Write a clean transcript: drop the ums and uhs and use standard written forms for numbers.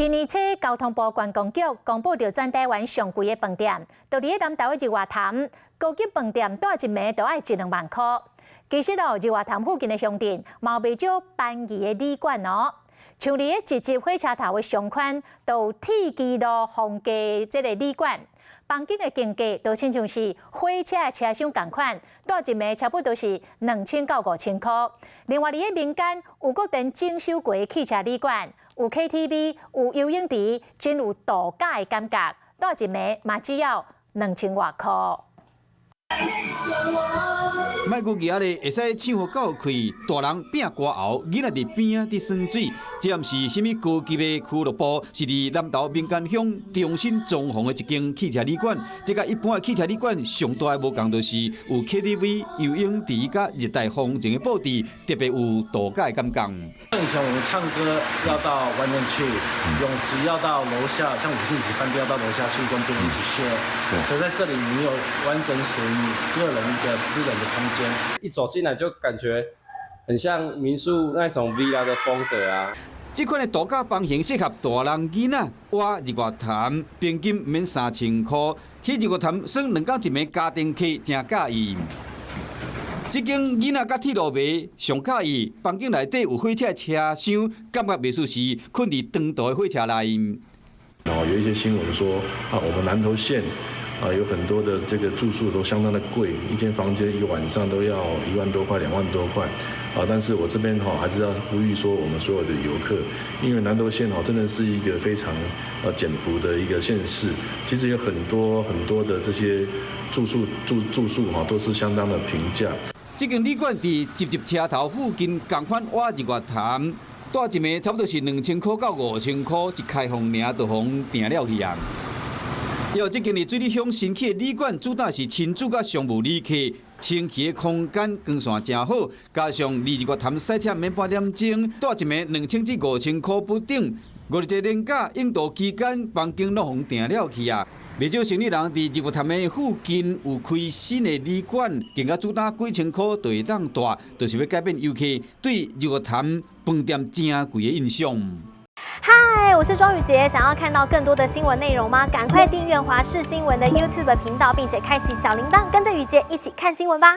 今年初，交通部觀光局公布著全台灣上貴的飯店，就佇咧南投的日月潭高級飯店，蹛一暝都愛一兩萬箍。其實哦，日月潭附近的鄉鎮嘛有袂少便宜的旅館哦。像佇咧集集火車頭的商圈，都有鐵支路風格這个旅館，房間的間隔都親像是火車的車廂仝款，蹛一暝差不多是2000到5000箍。另外，佇咧民間有閣電整修過的汽車旅館，有 KTV，有游泳池，真有度假的感覺。蹛一暝嘛只要2000外箍。莫閣舉咧，會使唱予夠氣，大人拼歌喉，囡仔佇邊仔佇耍水。這毋是啥物高級的俱樂部，是佇南投民間鄉重新裝潢的一間汽車旅館。這佮一般的汽車旅館上大的無仝就是有 KTV、游泳池佮熱帶風情的布置，特別有度假的感覺。以前我們唱歌要到外面去，泳池要到樓下，像五星級飯店要到樓下去跟別人一起 share。所以在這裡你有完整屬於你個人一個私人的空間。一走進來就感覺很像民宿那種 villa 的風格啊。這款的度假房型適合大人囡仔，倚日月潭，平均免3000箍。去日月潭耍兩工一暝家庭客誠佮意。這間囡仔佮鐵路迷上佮意，房間內底有火車車廂，感覺袂輸是睏佇長途的火車內。哦，有一些新聞說啊，我們南投縣啊，有很多的這個住宿都相當的貴，一間房間一個晚上都要1萬多塊、2萬多塊啊。但是我這邊哈還是要呼籲說，我們所有的遊客，因為南投縣哈真的是一個非常簡樸的一個縣市，其實有很多很多的這些住宿哈都是相當的平價。這間旅館佇集集車頭附近，仝款倚日月潭，蹛一暝差不多是2000箍到5000箍，一開放爾就予人訂了去啊。喲，這間佇水里鄉新起的旅館，主打是親子佮商務旅客，清氣的空間，光線誠好，加上離日月潭駛車免半點鐘，蹛一暝2000至5000箍不等。五日連假應渡期間，房間攏予人訂了去啊！袂少生理人佇日月潭的附近有開新的旅館，價格主打幾千箍就會當蹛，就是欲改變遊客對日月潭飯店誠貴的印象。嗨，我是莊宇傑，想要看到更多的新聞內容嗎？趕快訂閱華視新聞的 YouTube 頻道，並且開啟小鈴鐺，跟着宇傑一起看新聞吧。